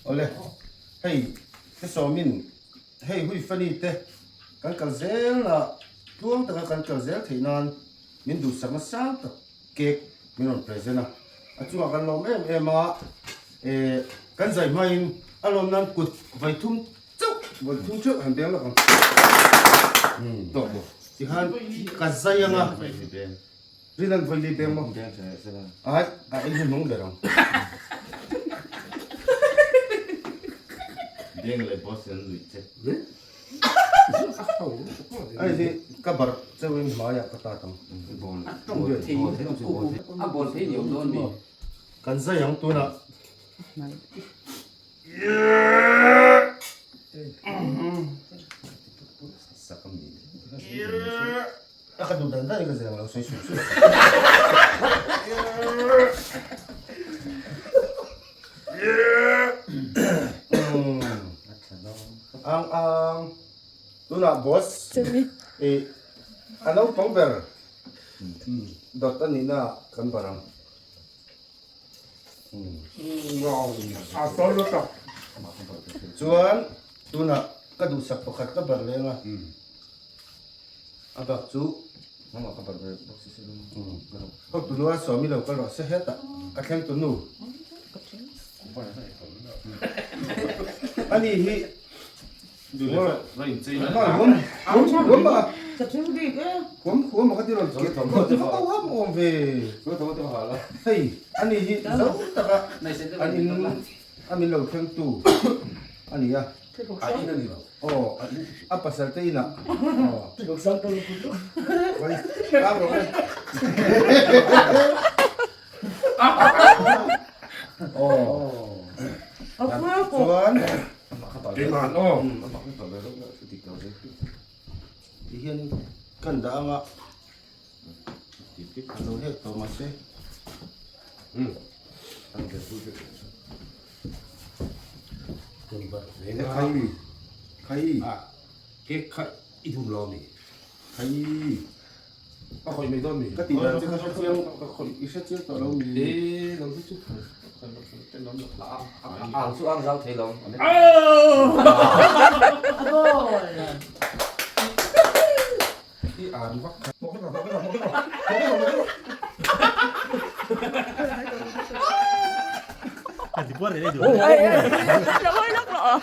Awle, hei te sawmin hei hui fani te kan kal zel a, tluang taka kan kal zel theih nan min duhsakna sang tak cake min rawn present a, a chungah kan lawm em em a, eh kan zai hmain a lawm nan kut vaithum chauh vaithum theuh han beng lawk ang tawh maw tikhan ka zai anga Rinan vawi beng maw ai a ei hi hnung ber ang. Beng leh boss an nuih che. Ai hi ka bar cheuhin hmaiah ka tat ang. A bawl thei ni awm dawn mi. Kan zai ang tunah. A ka duh dan dan in ka zeng lo sawi suh suh. Ang ang tunah boss i a naupang ber dawt a nihna kan bar ang. Chuan tunah ka duhsak pakhat ka bar leng a. A bak chu Ho tunu a sawmi lo kal rawh se hetah a thleng tunu. Ani hi Huam huam ka ti rawn ke huam awm ve. Hei ani hi zo taka an in a min lo thleng tu a ni a. A in a ni lo. Aw a pasal te inah. Aw. Chuan Keimah aw. Ti hian kan dah anga a lo hek tawh mahse khai khai Cake kha i hum lo ami? Khai Ka khawih mai dawn mi? Ka tih dan che ka hre chiang ka khawih i hre chiang tawh lo mi? E lo hi chu Ang chu ang zau thei lo. I an vak kha. Lo hoi lawk rawh.